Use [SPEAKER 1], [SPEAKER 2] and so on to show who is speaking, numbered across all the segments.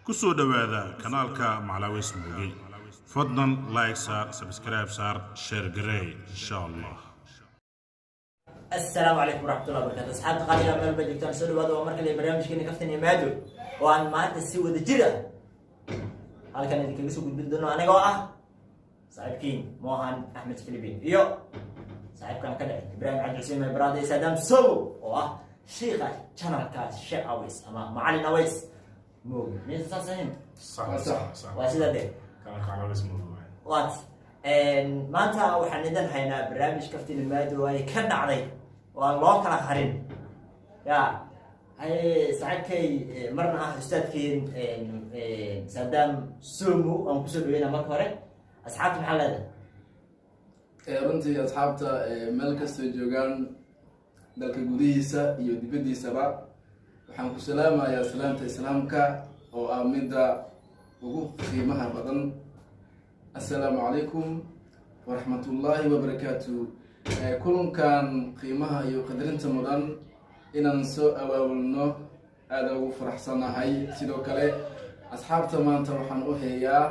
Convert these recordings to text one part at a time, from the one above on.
[SPEAKER 1] Ku soo dhowaada kanaalka Macalin Aweys Mooge. Fadlan like saar, subscribe saar, share garey, insha Allah.
[SPEAKER 2] Asalaamu calaykum waraxmatullahi wabarakatu. Asxaabta qaaliga, meel ba joogtaan, soo dhawaada. Waa markale barnaamijkeena Kaftan iyo Maado oo aan maanta si wada jir ah halkan idinkaga soo gudbin doono, anigoo ah saaxiibkiin Mohan Axmed Philipin iyo saaxiibkan ka dhacay Ibrahim Cabdi Xuseen, my brother, Saddam Sobo, oo ah shiika channelka Sheekh Aweys ama Macalin Aweys Mooge. Miyaysan saas ahayn? Waa sidaa dee.
[SPEAKER 1] Kanaalka Macalin Aweys Mooge waaye.
[SPEAKER 2] What maanta waxaan idin haynaa barnaamij Kaftan Maado ay ka dhacday oo aan loo kala harin. Ya saaxiibkay, marna ah ustaadkeen Saddam Somo, aan kusoo dhaweyna. Marka hore, asxaabta maxaa leedahay?
[SPEAKER 3] Runtii asxaabta meel kastoo joogaan, dalka gudihiisa iyo dibaddiisaba, waxaan ku salaamayaa salaamta Islaamka oo ah midda ugu qiimaha badan. Assalaamu calaykum waraxmatullaahi wabarakaatu. Kulankan qiimaha iyo qadarinta mudan inaan soo abaabulno aada ugu faraxsanahay. Sidoo kale asxaabta maanta waxaan u heeyaa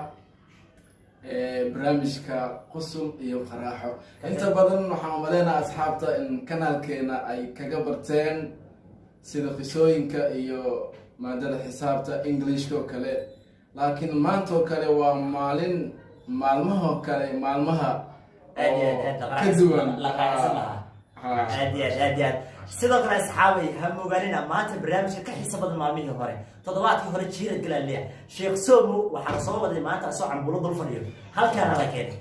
[SPEAKER 3] barnaamijka qusul iyo qaraaxo. Inta badan waxaan umaleynaa asxaabta in kanaalkeena ay kaga barteen sida qisooyinka iyo maadada xisaabta, Englishka oo kale, laakiin maanta oo kale waa maalin maalmahoo kale maalmaha
[SPEAKER 2] Aad iyo aad aad
[SPEAKER 3] oo ka duwan.
[SPEAKER 2] La qaraacsan lahaa. Aad iyo aad, aad iyo aad. Sidoo kale asxaabay, ha mogaanina maanta barnaamijka ka xiisa badan maalmihii hore, toddobaadkii hore jiirad galaalea. Sheekh Somo waxaa la soo waday maanta asoo cambulo dul fadhiyo, halkaana la keenay.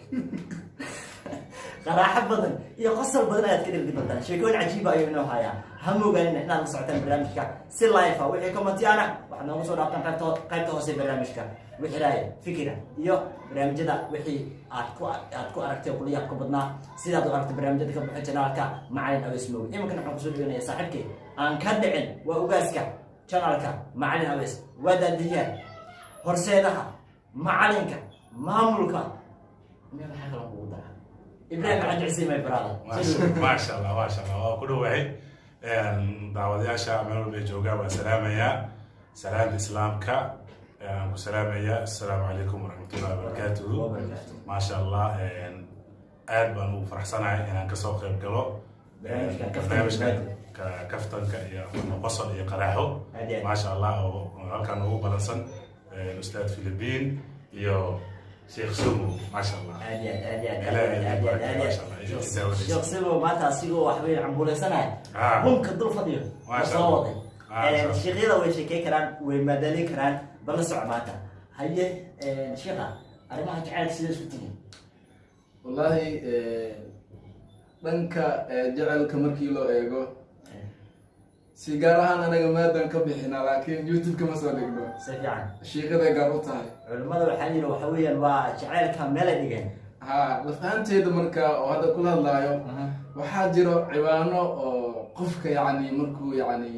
[SPEAKER 2] Qaraaxo badan iyo qosol badan ayaad ka dhergi doontaan. Sheekooyin cajiiba ayuu inoo hayaa. Ha mogaanina inaad la socotaan barnaamijka si live ah. Wixii comment-iyana waxaad noogu soo dhaaftaan qaybta hoose ee barnaamijka. Wixii raaya, fikira iyo barnaamijyada, wixii aad ku aragtay oo kula yaabka badnaa, sidaad u aragtay barnaamijyada ka buxo channelka Macalin Aweys Mooge. Iminkan waxaan kusoo dhiganaya saaxiibkay aan ka dhicin, waa ugaaska channelka Macalin Aweys, waa daadiyaha, horseedaha, macalinka, maamulka. Meel maxaa kaloo kugu daraa? Ibrahim Cabdi Xuseen, my brother.
[SPEAKER 1] Maasha Allah, maasha Allah, waa ku dhowahay. Daawadayaasha meel walba ay joogaan waan salaamayaa, salaamta Islaamka aan ku salaamayaa. Assalaamu calaykum waraxmatullahi wabarakaatuhu.
[SPEAKER 2] Wabarakaatuh.
[SPEAKER 1] Maasha Allah, aad baan ugu faraxsanahay inaan kasoo qayb galo
[SPEAKER 2] barnaamijkan Kaftanka.
[SPEAKER 1] Barnaamijkan kaftanka iyo qosol iyo qaraaxo.
[SPEAKER 2] Aad iyo aad.
[SPEAKER 1] Maasha Allah, oo halkaan ugu balansan Ustaad Philippine iyo Sheekh Sumo, maasha Allah.
[SPEAKER 2] Aad iyo aad, aad iyo aad,
[SPEAKER 1] Ilaahay
[SPEAKER 2] aad iyo aad, aad iyo aad.
[SPEAKER 1] maasha Allah, iyo daawadaysa.
[SPEAKER 2] Sheekh Simo maanta asigoo wax weyn cambuuleysanaya bunka dul fadhiyo
[SPEAKER 1] Maasha
[SPEAKER 2] soo
[SPEAKER 1] Allah.
[SPEAKER 2] waday.
[SPEAKER 1] Maasha Allah.
[SPEAKER 2] Sheekhyada way sheekey karaan, way maadaalin karaan, bal la soco maanta. Haye sheekha, arrimaha jacaylka sidee isku tihiin?
[SPEAKER 3] Wallaahi dhanka jecelka markii loo eego, si gaar ahaan anaga maadan ka bixina, laakiin YouTube-ka ma soo dhigno.
[SPEAKER 2] Si fiican.
[SPEAKER 3] Shiikaday gaar u tahay.
[SPEAKER 2] Culimmada waxaa yidhi, waxa weeyaan waa jacaylka meelay dhigeen.
[SPEAKER 3] Ha, lafahanteeda marka oo hadda kula hadlaayo, waxaa jiro ciwaano oo qofka yacni markuu yacni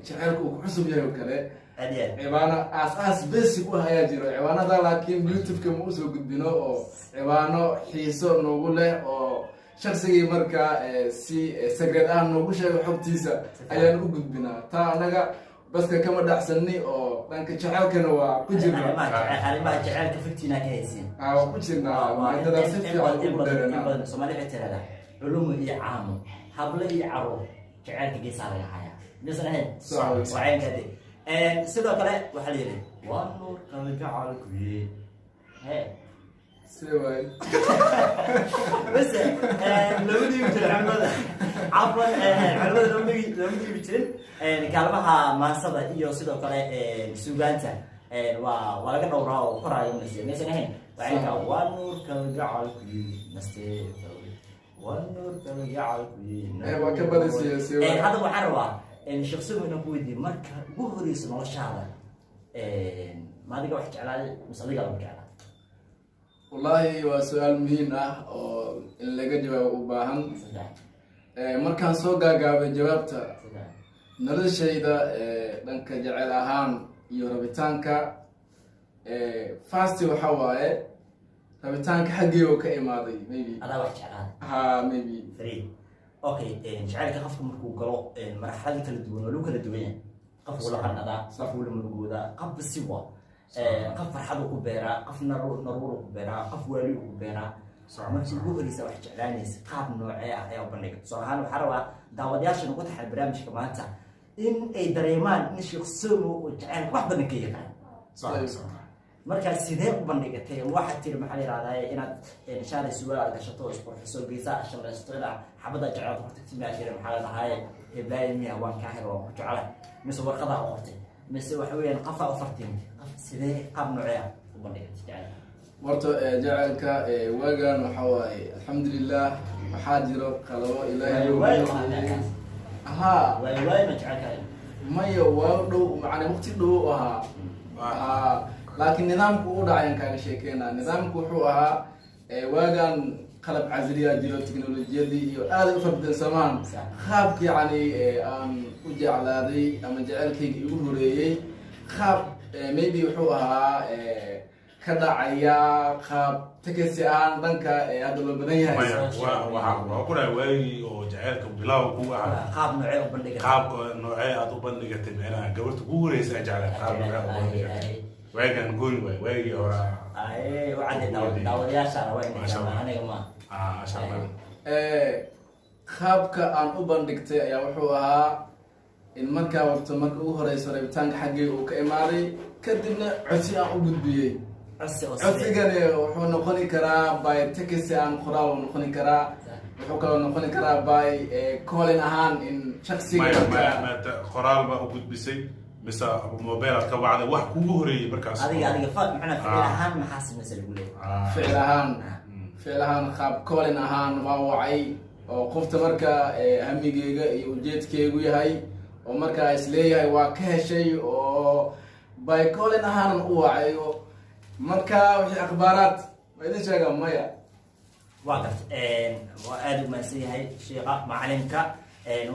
[SPEAKER 3] jaceylka uu ku cusub yahay oo kale,
[SPEAKER 2] Aad iyo aad.
[SPEAKER 3] Ciwaano aas-aas basic u ah ayaa jiro. Ciwaanada laakiin YouTube-ka ma usoo gudbino, oo ciwaano xiiso noogu leh oo shaksigii markaa si secret ah noogu sheego xogtiisa ayaan u gudbinaa. Taa anaga baska kama dhacsani, oo dhanka jaceylkana waa ku jirnaa.
[SPEAKER 2] Arrimaha jaceylka figtiina ka haysiin.
[SPEAKER 3] Ah, waa ku jirnaa, maadadaa si fiican
[SPEAKER 2] In
[SPEAKER 3] ugu
[SPEAKER 2] badan, in
[SPEAKER 3] dheeranaa.
[SPEAKER 2] badan Soomaali waxay tiraahdaa culumu iyo caamo, hablo iyo caruur, jaceylka geesaa laga hayaa, misan ahayn?
[SPEAKER 3] Sax wey.
[SPEAKER 2] Waa caynkaadi. Sidoo kale waxaa la yidhi waa nuur kalgacalkuye he.
[SPEAKER 3] Si waay.
[SPEAKER 2] Bas lama dhiibi jirin culimada, cafwan, culimada looma dhiibi jirin kaalmaha maansada iyo sidoo kale suugaanta. Waa laga dhowraa oo koraayo nasiya, maysan ahayn? Waa caynka, waa nuur kalgacalkuye naste, waa nuur kalgacalkuye.
[SPEAKER 3] Waa ka badisay, si waay.
[SPEAKER 2] Hadda waxaan rabaa shakhsigu inaan ku weydiiyo, marka ugu horeysa noloshaada ma adiga wax jeclaaday mise adiga lagu jeclaa?
[SPEAKER 3] Wallaahi waa su-aal muhiim ah oo in laga jawaabo u baahan. Markaan soo gaagaabay jawaabta, noloshayda dhanka jecel ahaan iyo rabitaanka, first waxa waaye rabitaanka xaggeyga ka imaaday maybe.
[SPEAKER 2] Adaa wax jeclaaday?
[SPEAKER 3] Ha, maybe.
[SPEAKER 2] Fariid, okay. Jacaylka qofka markuu galo marxalado kala duwan waa lagu kala duwan yahay. Qof wuu la qandhadaa, qof wuu la murugoodaa, qofba si wa. Qof farxad uu ku beeraa, qof naruur ku beeraa, qof waali uu ku beeraa. Markii ugu horeysa wax jeclaanaysa, qaab noocee ah ayaa u bandhigay? Tusaale ahaan, waxaa rabaa daawadayaasha nagu taxay barnaamijka maanta in ay dareemaan in Sheekh Somo uu jaceylka wax badan ka yaqaan.
[SPEAKER 1] Sax sax.
[SPEAKER 2] Markaa sidee u bandhigatay? Waxaad tiri, maxaa la yihahdaa, inaad shaalay suwaal aad gashato oo isqurxiso, geesaha shallaysto, inaad xabadda jeclaad hortagti miyaa jira? Maxaa la dhahaaye, heblaayo miya, waan kaa helo, waan ku jeclahay, mise warqadaa u qortay, mise waxa weeyaan qafaa u fartiintay? Qaf sidee, qaab noocee ah u bandhigatay jecel?
[SPEAKER 3] Horta jaceylka waagan waxa waaye, alxamdulilah, waxaa jiro qalabo Ilaahay
[SPEAKER 2] waay
[SPEAKER 3] uu
[SPEAKER 2] waay.
[SPEAKER 3] bixiyey. Ahaa.
[SPEAKER 2] Waay waay, ma jecelkahay?
[SPEAKER 3] Maya, waa dhow, macnaa waqti dhow u ahaa. Haa, laakiin nidaamku u dhacay aan kaaga sheekeynaa. Nidaamku wuxuu ahaa, waagan qalab casriya jiro, teknolojiyadii iyo aaday u farbadinsamaan. Qaabka yacni aan u jeclaaday ama jecelkayga igu horeeyey, qaab maybe wuxuu ahaa ka dhacaya qaab text ahaan dhanka hadda loo badan yahay.
[SPEAKER 1] Maya, waa ku dhahay waagii oo jaceylka bilaaw ku ahaa.
[SPEAKER 2] Qaab noocee u bandhigatay?
[SPEAKER 1] Qaab noocee aad u bandhigatay, micnaha gabarta kugu horeysa aad jeclayd, qaab noocee u bandhigatay waagaan? Gooni waay, waagii hore.
[SPEAKER 2] Ay, wacdi daawadayaasha waa inay
[SPEAKER 1] Masha Allah.
[SPEAKER 2] fahmaan, aniga ma.
[SPEAKER 1] Ah, masha Allah.
[SPEAKER 3] Qaabka aan u bandhigtay ayaa wuxuu ahaa in markaa horta marka ugu horeyso rabitaanka xaggayga uu ka imaaday, kadibna codsi aan u gudbiyey.
[SPEAKER 2] Codsi oo sidee?
[SPEAKER 3] Codsigani wuxuu noqoni karaa by text aan qoraal uu noqoni karaa, wuxuu kaloo noqoni karaa by calling ahaan in shaksiga
[SPEAKER 1] Maya, maya.
[SPEAKER 3] marka
[SPEAKER 1] Maya, qoraal baa u gudbisay mise mobile aad ka wacday? Wax kugu horeeyey markaas?
[SPEAKER 2] Adiga fa macnaa ficil
[SPEAKER 1] Ah.
[SPEAKER 2] ahaan maxaa samaysa lagu leeyahay?
[SPEAKER 3] Ficil ahaan, ficil ahaan, qaab calling ahaan waa wacay oo qofta marka hamigeyga iyo ujeedkeygu yahay oo markaa isleeyahay waa ka heshay oo by calling ahaanan u wacay. Oo marka wixii akhbaaraad ma idin sheegaa? Maya.
[SPEAKER 2] Waa garta, waa aada u mahadsan yahay sheekha macalinka.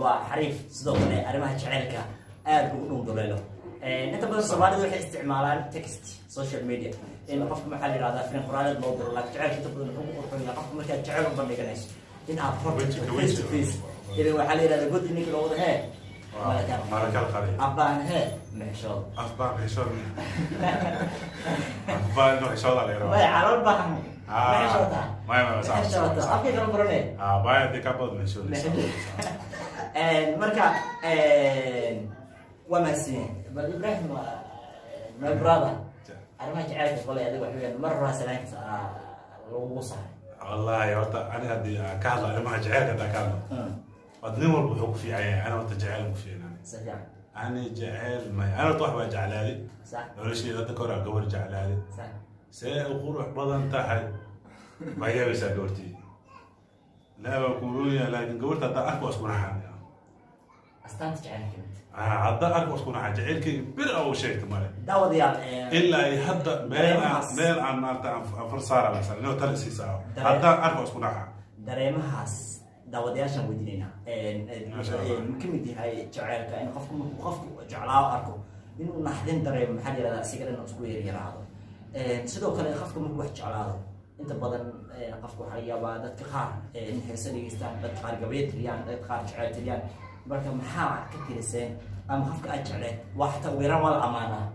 [SPEAKER 2] Waa xariif, sidoo kale arrimaha jaceylka aada ugu dhunduleelo. Inta badan Soomaalida waxay isticmaalaan text, social media, in qofka, maxaa la yihahdaa, firin qoraaleed loo diro. Laakiin jaceylka inta badan wuxuu ku qurxoon yahay qofka markaad jaceyl u bandhiganayso in aad hortagto face to face. Idan waxaa la yihahdaa god ninkii loo wada hee.
[SPEAKER 1] Malakal qariy.
[SPEAKER 2] Afbaan hee mexshood.
[SPEAKER 1] Afbaan xishood, afbaan inuu xishooda la yaraado.
[SPEAKER 2] Maya, calool baahan
[SPEAKER 1] Ah.
[SPEAKER 2] mexshoota.
[SPEAKER 1] Maya, maya, sax,
[SPEAKER 2] mexshoota.
[SPEAKER 1] sax.
[SPEAKER 2] Afkay kala furane.
[SPEAKER 1] Ah, baya dee ka badan xishoodaysa.
[SPEAKER 2] Marka waa mahadsan yahay. Bal Ibrahim, waa my brother, arrimaha jaceylka qolay adiga wax weeyaan mar horaa salaankiisa lagugu saaray.
[SPEAKER 1] Wallahi horta ani haddii aan ka hadlo arrimaha jaceylka, haddaan ka hadlo, horta nin walba wuxuu ku fiican yahay. Ani horta jaceyl ku fiicnaan.
[SPEAKER 2] Si fiican.
[SPEAKER 1] Ani jaceyl maya, ani horta wax baa jeclaaday nolosheyda. Hadda ka hor aan gabar jeclaaday. See u qurux badan tahay, baa yaabaysaa gabartii. Laa, waa kuurooya, laakiin gabarta haddaan arko waa isku naxaan.
[SPEAKER 2] Astaanta jaceylka kamid.
[SPEAKER 1] Ah, haddaan arko waa isku naxaan. Jaceylkayga bir a u sheegta male.
[SPEAKER 2] Daawadayaal,
[SPEAKER 1] Ilaa ay hadda meel aan
[SPEAKER 2] dareemahaas-
[SPEAKER 1] meel aan maarata aan far saara la saaray inuu tala isiisaa, haddaan arko waa isku naxaa.
[SPEAKER 2] Dareemahaas daawadayaashaan weydiinaynaa.
[SPEAKER 1] Masha Allah.
[SPEAKER 2] Ma kamid yahay jaceylka in qofku markuu qofku jeclaa arko inuu naxdin dareemo, maxaa la yihahdaa, isiga dhan isku yaryaraado? Sidoo kale qofka markuu wax jeclaado, inta badan qofka waxaa laga yaabaa dadka qaar in heese dhegeystaan, dadka qaar gabayo tiriyaan, dadka qaar jeceyl tiriyaan. Marka maxaa ka tiriseen ama qofka aad jecleed waa xataa ugu yaraan waa la amaanaa?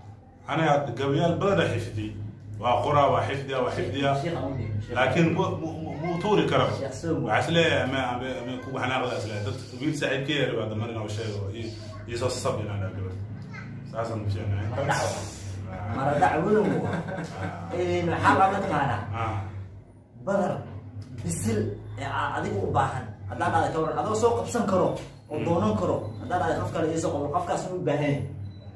[SPEAKER 1] Aniga gabayaal badana xifdi, waa qoraa, waa xifdiya, waa xifdiya.
[SPEAKER 2] Sheekh aan u dhiibin, sheekh.
[SPEAKER 1] Laakiin mu tuuri karo.
[SPEAKER 2] Sheekh Somo.
[SPEAKER 1] Waxaa isleeyahay ama kugu xanaaqda, isleeyahay dad wiil saaxiibkay rabaa damar inuu sheego iyo soo sab inaan dhaho gabarta saasaan u fiicnaa intaas.
[SPEAKER 2] Maradhac weyn waxaa lama taqaanaa badar bisil ee adiga u baahan haddaan aada ka waran, adoo soo qabsan karo oo doonan karo, haddaan aada qof kale iisoo qaban, qofkaas u baahan yahay,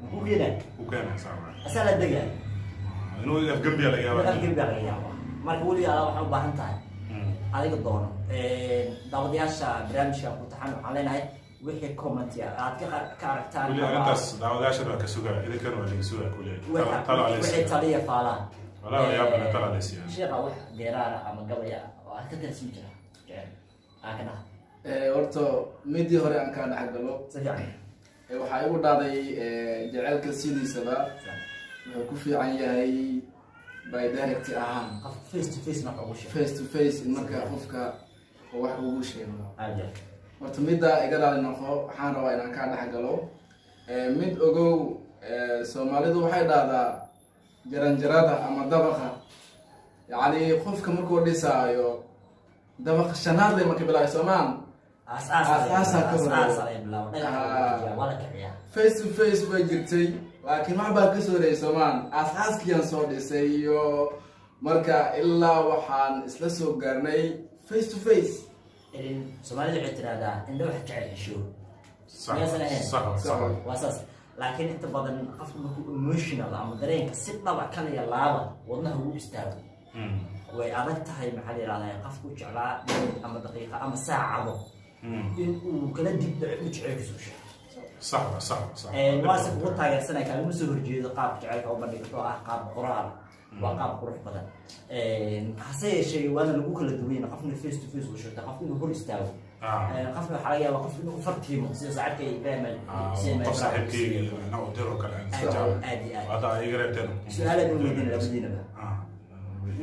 [SPEAKER 2] muxuu keenaa?
[SPEAKER 1] Ku keenaysaa waa.
[SPEAKER 2] Asaa la degaa.
[SPEAKER 1] Inuu afgambiya laga yaabaa.
[SPEAKER 2] Afgembi baa laga yaabaa. Marka weliga adaa waxaa u baahan tahay adiga doono. Daawadayaasha barnaamijka ku taxan, waxaan leenahay wixii comment aad ka aragtaan
[SPEAKER 1] Weli arrintaas daawadayaashan waa ka sugaa, idinkana waa laga sugaa kule. Talo
[SPEAKER 2] wixii
[SPEAKER 1] aleysiya.
[SPEAKER 2] Taliya faalaan.
[SPEAKER 1] Walaa waa yaabana, talo aleysiya.
[SPEAKER 2] Sheekha, wax geeraara ama gabaya oo aad ka tirsan jira jecel aa ka dhaha?
[SPEAKER 3] Horta midii hore aan kaa dhex galo.
[SPEAKER 2] Si fiican.
[SPEAKER 3] Waxaa igu dhacday, jaceylka sidiisaba wuxuu ku fiican yahay by direct ahaan.
[SPEAKER 2] Qof face to face marka ugu sheego.
[SPEAKER 3] Face to face in marka qofka uu wax ugu sheego.
[SPEAKER 2] Aad iyo
[SPEAKER 3] Horta midda iga raali noqo, waxaan rabaa inaan kaa dhex galo. Mid ogow, Soomaalidu waxay dhahdaa Jaranjarada ama dabaqa, yacni qofka markuu dhisaayo dabaqa shanaad lay marka bilaayo, soomaan? Aas-aasaa ka horeeya.
[SPEAKER 2] Aas laga bilaabo, dhagaxa lagu dejiyaa, waa la kiciyaa.
[SPEAKER 3] Face to face way jirtay, laakiin wax baa ka soo horeeyay, soomaan? Aas-aaskiyaan soo dhisay iyo marka ilaa waxaan isla soo gaarnay face to face.
[SPEAKER 2] Ilin Soomaalida waxay tirahdaa, "Indho wax jecel hesho."
[SPEAKER 1] Sax.
[SPEAKER 2] Miyaysan ahayn?
[SPEAKER 1] Sax.
[SPEAKER 2] Waa saas, laakiin inta badan qofka markuu emotional ama dareenka si dhaba kaliya laaba wadnaha ugu istaago, way adag tahay, maxaa la yihahdaa, qofku jeclaa minute ama daqiiqa ama saacado in uu kala dib dhaco inuu jaceylkiisa u sheego.
[SPEAKER 1] Sax sax sax
[SPEAKER 2] Waase kugu taageersanaya, kaalama soo horjeedo qaabka jaceylka u bandhigto oo ah qaab qoraal, waa qaab qurux badan. Hase yeeshee waana lagu kala duwan yahay. Qofna face to face uu sheegta, qof inuu hor istaago. Qofna waxaa laga yaabaa qof inuu u fartiimo, sida saaxiibkay Ibrahim.
[SPEAKER 1] Qof saaxiibkeyga na u diro kale aan iska jecel.
[SPEAKER 2] Aad iyo aad.
[SPEAKER 1] Hadda iga reebteen.
[SPEAKER 2] Su-aalaad u weydiina labadiinaba.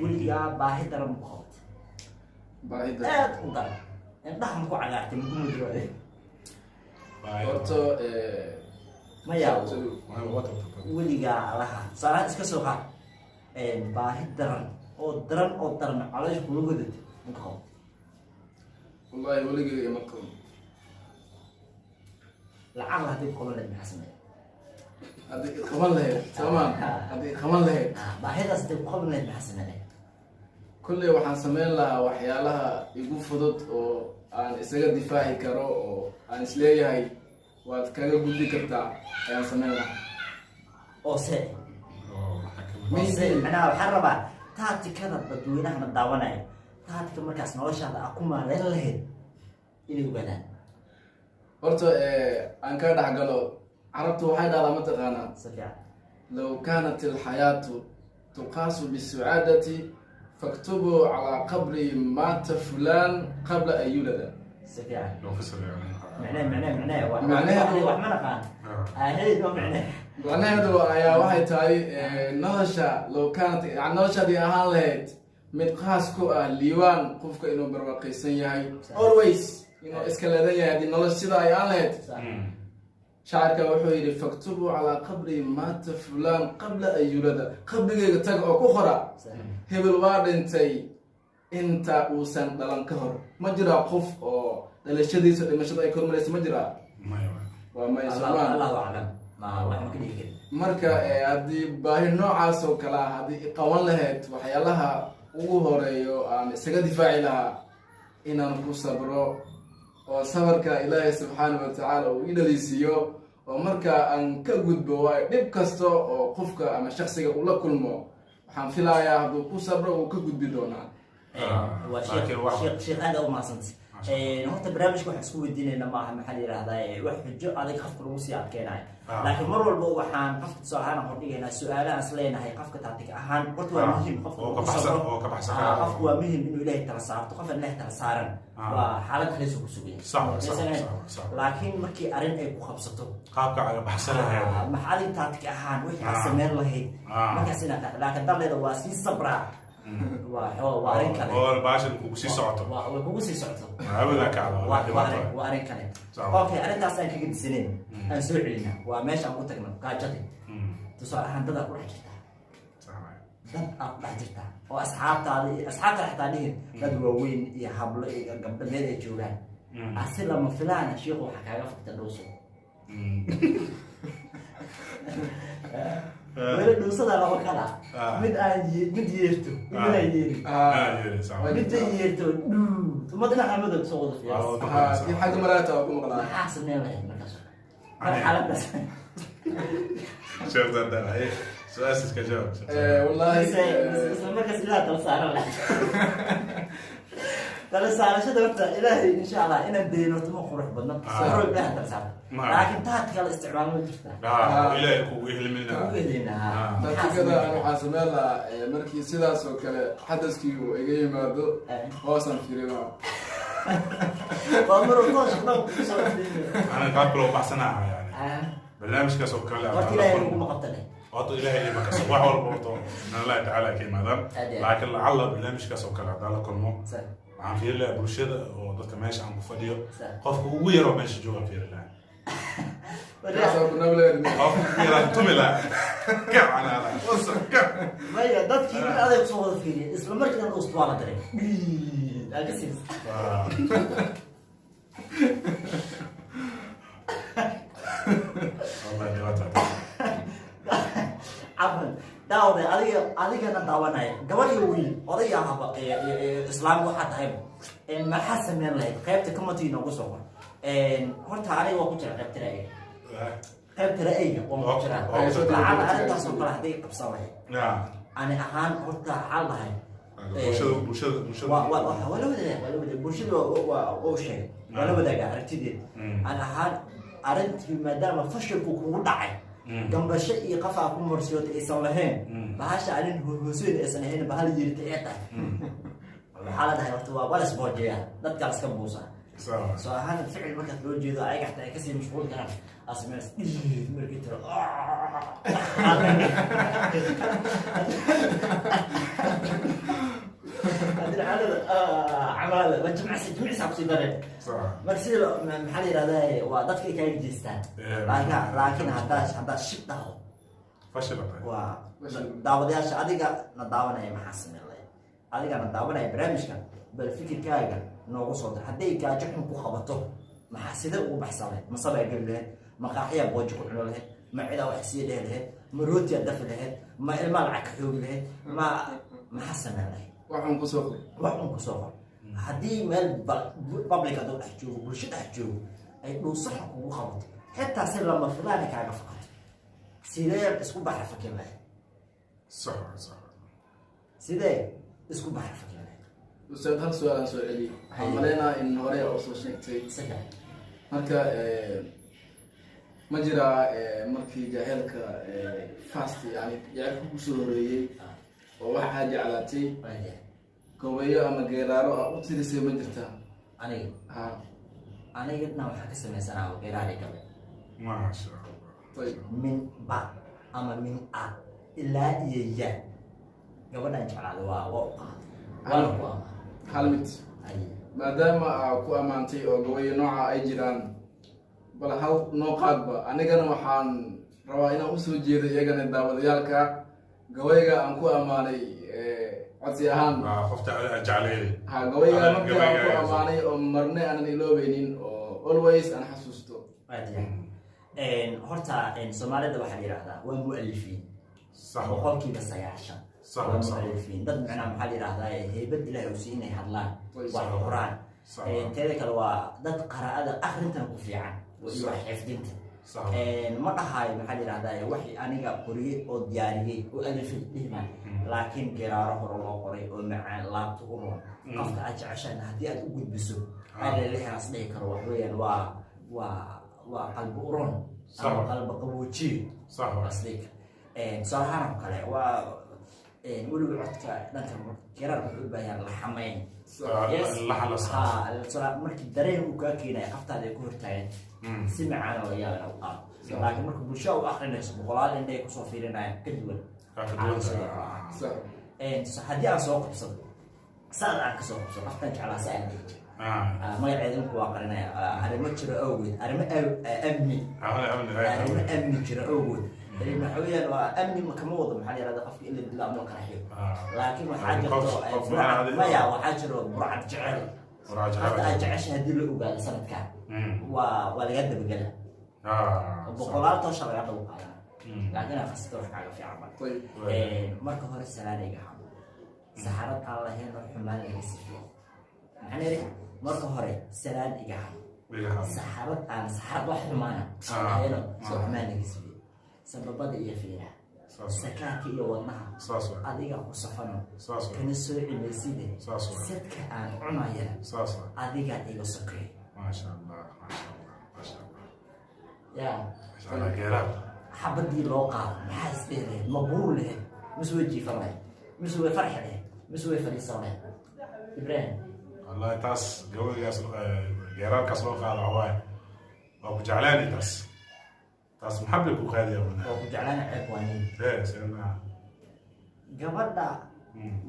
[SPEAKER 2] Weligaa baahi daran ma ku qabatay?
[SPEAKER 3] Baahida?
[SPEAKER 2] Aad u daran, indhaha ma ku cagaartay, maku mudooday?
[SPEAKER 3] Horta
[SPEAKER 2] Ma yaabo weligaa alaha, tusaalahaan iska soo qaad, baahi daran oo daran oo daran caloosha kuga godatay ma ku qabatay?
[SPEAKER 3] Wallahi weligay ima qaban.
[SPEAKER 2] Lacag hadday ku qaban lahayd, maxaa sameeya?
[SPEAKER 3] Haddii i qaban lahayd, soomaan? Haddii i qaban lahayd,
[SPEAKER 2] Baahidaas hadday ku qaban lahayd, maxaa sameynaya?
[SPEAKER 3] Kolley waxaan sameyn lahaa waxyaalaha igu fudud oo aan isaga difaaci karo oo aan isleeyahay waad kaga gudbi kartaa ayaan sameyn lahaa.
[SPEAKER 2] Oo se oo se macnaha waxaan rabaa taatikada dadweynahana daawanaya, taatika markaas noloshaada aa ku maareyn lahayd inay ogaadaan.
[SPEAKER 3] Horta aan ka dhex galo, Carabtu waxay dhahdaa, mataqaanaa?
[SPEAKER 2] Si fiican.
[SPEAKER 3] "لو كانت الحياة تقاس بالسعادة فاكتبوا على قبري مات فلان قبل أن يولد."
[SPEAKER 2] Si fiican.
[SPEAKER 1] Loo fasir yani.
[SPEAKER 2] Micnee wax ma naqaan ahayd ma micnee?
[SPEAKER 3] Macnaheedu ayaa waxay tahay nolosha لو كانت, yani noloshaadii ahaan lahayd mid qaas ku ah liiwaan, qofka inuu barwaaqaysan yahay always, inuu iska leedan yahay, haddii nolosha sida ay ahaan lahayd, shaacirka wuxuu yidhi: "فاكتبوا على قبري مات فلان قبل أن يولد." Qabrigayga taga oo ku qora, hebel waa dhintay inta uusan dhalan ka hor. Ma jiraa qof oo dhalashadiisa dhimashada ay kormaraysa? Ma jiraa?
[SPEAKER 1] Maya.
[SPEAKER 3] Waa may, soomaan?
[SPEAKER 2] Allahu aclam, ma wax ma ka dhihi karin.
[SPEAKER 3] Marka haddii baahi noocaas oo kale ah haddii i qaban lahayd, waxyaalaha ugu horeeyo aan isaga difaaci lahaa inaan ku sabro oo sabarka Ilaahay subxaana wa tacaala uu ii dhalisiiyo oo marka aan ka gudbo. Waayo, dhib kasta oo qofka ama shaksiga ula kulmo, waxaan filayaa hadduu ku sabro uu ka gudbi doonaa.
[SPEAKER 2] Waa sheekh, aad u mahadsanta. Horta barnaamijka waxaan isku weydiinayna maaha, maxaa la yihahdaa, wax xujo adag qofka lagu sii adkeenayo, laakiin mar walba waxaan qofka tusaale ahaan aan hordhigaynaa su-aalaha is leenahay qofka taatik ahaan. Horta waa muhiim qofka
[SPEAKER 1] oo
[SPEAKER 2] uu
[SPEAKER 1] ka
[SPEAKER 2] ku
[SPEAKER 1] baxsan
[SPEAKER 2] sabro.
[SPEAKER 1] Oo ka baxsan kara.
[SPEAKER 2] Qofku waa muhiim inuu Ilaahay tala saarto. Qof aan Ilaahay tala saaran waa xaalad halis ku sugan yahay.
[SPEAKER 1] Sax.
[SPEAKER 2] Maysan ahayn?
[SPEAKER 1] Sax.
[SPEAKER 2] Laakiin markii arrin ay ku qabsato,
[SPEAKER 1] qaabka aga baxsan lahayd,
[SPEAKER 2] maxaa adiga taatik ahaan wixii aad sameyn lahayd markaas inaad laakiin darleeda waa sii sabraa, waa arrin kale.
[SPEAKER 1] Oo baashan kugu sii socoto.
[SPEAKER 2] Way kugu sii socoto.
[SPEAKER 1] Hawada kacda waa dhibaato.
[SPEAKER 2] Waa arrin kale. Okay, arrintaas aan kaga disaneyn, aan soo celina waa meesha aan ku tagno gaajadii. Tusaale ahaan, dad aad ku dhex jirtaa, dad aad ku dhex jirtaa oo asxaabtaada iyo asxaabtaada xataa dhihin, dad waaweyn iyo hablo iyo gabdho meel ay joogaan, asi lama filaana, shiiku, waxaa kaaga fagta dhuuso. Weli dhuusada laba kala, mid aan mid yeerto iyo mid aan yeerin.
[SPEAKER 1] Yeeri, sax.
[SPEAKER 2] Midda yeerto dhuu uma dhinaca madow soo wada fiiris.
[SPEAKER 3] Ha, kii xagga maraata waa ku maqlaa.
[SPEAKER 2] Maxaa sameyn lahayd markaas marxaladaas?
[SPEAKER 1] Sheekh Dardar, haye, su-aasha iska jawaab.
[SPEAKER 3] Wallahi
[SPEAKER 2] Isla markaas Ilaah tala saaran lahayd. Tala saarashada horta Ilaahay insha Allah inaan dayno horta ma qurux badno. Mar walba Ilaahay tala saarto, laakiin taadka la isticmaalo ma jirtaa?
[SPEAKER 1] Ilaahay kugu hilmina.
[SPEAKER 2] Kugu heleynaa.
[SPEAKER 3] Taatikada aan waxaan sameyn lahaa, markii sidaas oo kale xadaskii uu iga yimaado, hoosaan fiirinaa.
[SPEAKER 2] Waa mar walba hoos dhan kusoo fiiriyo.
[SPEAKER 1] Ana qaabka loo baxsanaa yani barnaamijkaas oo kale
[SPEAKER 2] Horta Ilaahay laguma qabta leh.
[SPEAKER 1] Horta Ilaahay ima kaso, wax walba horta min Allahi tacaala ka yimaadaan.
[SPEAKER 2] Aad iyo aad.
[SPEAKER 1] Laakiin lacalla barnaamijkaas oo kale haddaan la kulmo, waxaan fiiri lahaa bulshada oo dadka meesha aan ku fadhiyo, qofka ugu yaroo meesha joogaan fiiri lahaa.
[SPEAKER 3] Kaasaa ku nableed.
[SPEAKER 1] Qofka tumila gacanaada wasa gac.
[SPEAKER 2] Maya, dadkii mid aday kusoo wada fiiriyay, isla markiina dhuusto waa la diray. Aa ka siis.
[SPEAKER 1] Wallahi dhibaata.
[SPEAKER 2] Cafan daawade, adiga adigana daawanaya, gabar iyo wiil, oday ahaba, islaam waxaa tahay, maxaa sameyn lahayd? Qaybta comment inoogu soo qor. Horta aniga waa ku jira qaybta ra'yiga, qaybta ra'yiga waan ku jiraa. Lacala arrintaas oo kale hadday qabsan lahayd, ani ahaan horta waxaa lahay
[SPEAKER 1] Bulshada.
[SPEAKER 2] Waa la wadaaga, waa la wadaaga bulshada, waa u sheegay, waa la wadaaga aragtideed. Ani ahaan arrintii maadaama fashilku kugu dhacay, gambasho iyo qafaa ku marsiyoota aysan lahayn, bahasha arrin hoosooyin aysan ahayn, bahal yeerita ee tahay, waxaa la dhahay horta waa la isboojeeyaa, dadka la iska buusaa. Soo ahaan ficil markaas loo jeedo, ayaga xataa ay kasii mashquul karaan asmees dhiid markii tiro. Haddii xaalada camaala waa jimcisa, jimcisa kusii dareen. Marka sida maxaa la yihahdaa, waa dadka ay kaaga jeestaan. Laakiin haddaa shib dhahdo,
[SPEAKER 1] Fashil tahay.
[SPEAKER 2] Waa daawadayaasha, adiga na daawanaya, maxaa sameyn lahayd? Adiga na daawanaya barnaamijka, bal fikirkaaga noogu soo dir. Hadday gaajo xun ku qabato, maxaa sidee ugu baxsan lahayd? Ma sabaa geli lahayd? Ma qaaxiyaa boojo ku cuno lahayd? Ma cidaa wax sii dhehi lahayd? Ma rootiyaa dafi lahayd? Ma ilmaa lacag ka xoogi lahayd? Ma maxaa sameyn lahayd?
[SPEAKER 3] Waxaan kusoo qor.
[SPEAKER 2] Wax un kusoo qor. Haddii meel public adoo dhex joogo, bulsho dhex joogo, ay dhuuso xun kugu qabato, xitaa si lama filaana kaaga fakato, sidee isku baxra fakin lahayd?
[SPEAKER 1] Sax sax.
[SPEAKER 2] Sidee isku baxra fakin lahayd?
[SPEAKER 3] Ustaad, hal su-aal aan soo celiyey. Waxaan maleynaa in hore oo soo sheegtay.
[SPEAKER 2] Si fiican.
[SPEAKER 3] Marka ma jiraa markii jaceylka fast, yani jaceylka kusoo horeeyey oo waxaa jeclaatay, gabayo ama geeraaro aa u tirisay, ma jirtaa?
[SPEAKER 2] Aniga?
[SPEAKER 3] Ha.
[SPEAKER 2] Aniga dhan waxaa ka samaysanaa geeraari gabe.
[SPEAKER 1] Maasha Allah.
[SPEAKER 3] Ayib.
[SPEAKER 2] Min ba ama min a ilaa iyo ya, gabadhan jeclaada waa u qaaday, waana ku amaan.
[SPEAKER 3] Hal mid.
[SPEAKER 2] Ay.
[SPEAKER 3] Maadaama aa ku ammaantay oo gabayo nooca ay jiraan, bal hal noo qaadba. Anigana waxaan rabaa inaan usoo jeedo iyagana daawadayaalka gabayga aan ku ammaanay, codsi ahaan.
[SPEAKER 1] Waa qofta jecleeyay.
[SPEAKER 3] Ha, gabayga markii aan ku
[SPEAKER 1] Gabayga.
[SPEAKER 3] ammaanay oo marne aanan iloobeynin oo always aan xasuusto.
[SPEAKER 2] Aad iyo aad. Horta Soomaalida waxaa la yidhahdaa waa mu'alifiin. 90% waa mu'alifiin, dad macnaha maxaa la yidhahdaa, heybad Ilahay uu siiy inay hadlaan, wax qoraan. Teeda kale waa dad qaraa'ada akrintan ku fiican iyo wax xifdinta. Ma dhahaayo maxaa la yidhahdaa wax aniga qoriyey oo diyaariyey oo alifay dhihi maayo, laakiin geraaro hore loo qoray oo macaan, laabta u roon, qofka aad jeceshahay haddii aad u gudbiso, alalehaas dhihi karo wax weeyaan waa qalbi uroon ama qalbi qaboojiye. Waas dhihi karo. Tusaale ahaan oo kale waa weliba codka dhanka geraarka wuxuu u baahan yahay la xamayn. Yes.
[SPEAKER 1] Laxan la saaro.
[SPEAKER 2] Ha, markii dareen uu kaa keenaya, qaftaada ay ku hortaagan, si macaan oo laga yaaba inaad u qaado, laakiin marka bulshada u akrinayso, boqolaal indhay kusoo fiirinayaan, ka duwan.
[SPEAKER 1] Ka duwan tahay.
[SPEAKER 2] Haddii aan soo qabsado, saad aan kasoo qabsado qaftaan jeclaa, sa aan dhihi jiray. Magaceeda inku waa qarinaya, arrimo jiro awgeed, arrimo amni.
[SPEAKER 1] Amni.
[SPEAKER 2] Arrimo amni jiro awgood. Waxa weeyaan waa amni, ma kama wado maxaa la yihahda qofka in la dilo ama la qaraxiyo, laakiin waxaa jirto
[SPEAKER 1] Qof
[SPEAKER 2] maya, waxaa jiro burcad jecel.
[SPEAKER 1] Burcad jecel.
[SPEAKER 2] Hadda aad jecesha haddii la ogaado sanadkan, waa laga dabagela, boqolaal toosha laga daba qaadaa, laakiin aad khasito wax kaaga fiican ba. Marka hore salaanayga hamo, saxarad aan lahayn oo xumaan laga sifiyo. Maxaan iri? Marka hore salaan iga hamo, saxarad aan saxarad wax xumaana lahayn oo xumaan laga sifiyo, sababada iyo fiiraha, sakaarka iyo wadnaha, adiga ku safano, kana soo cimayside, sadka aan cunaya, adiga iga sokeey.
[SPEAKER 1] Maasha Allah, maasha Allah, maasha Allah.
[SPEAKER 2] Ya.
[SPEAKER 1] Maasha Allah, geeraar.
[SPEAKER 2] Xabadii loo qaado, maxaa isdhehi lahayd? Ma buur lahayd mise way jiifan lahayd mise way farxi lahayd mise way fadhiisan lahayd, Ibrahim?
[SPEAKER 1] Wallahi taas gabaygaas, geeraarkaas loo qaado waxaa waaye waa ku jeclaani. Taas maxaa bay ku qaadaya?
[SPEAKER 2] Oo ku jeclaana, ceeb waa nin.
[SPEAKER 1] Ee sena.
[SPEAKER 2] Gabadha.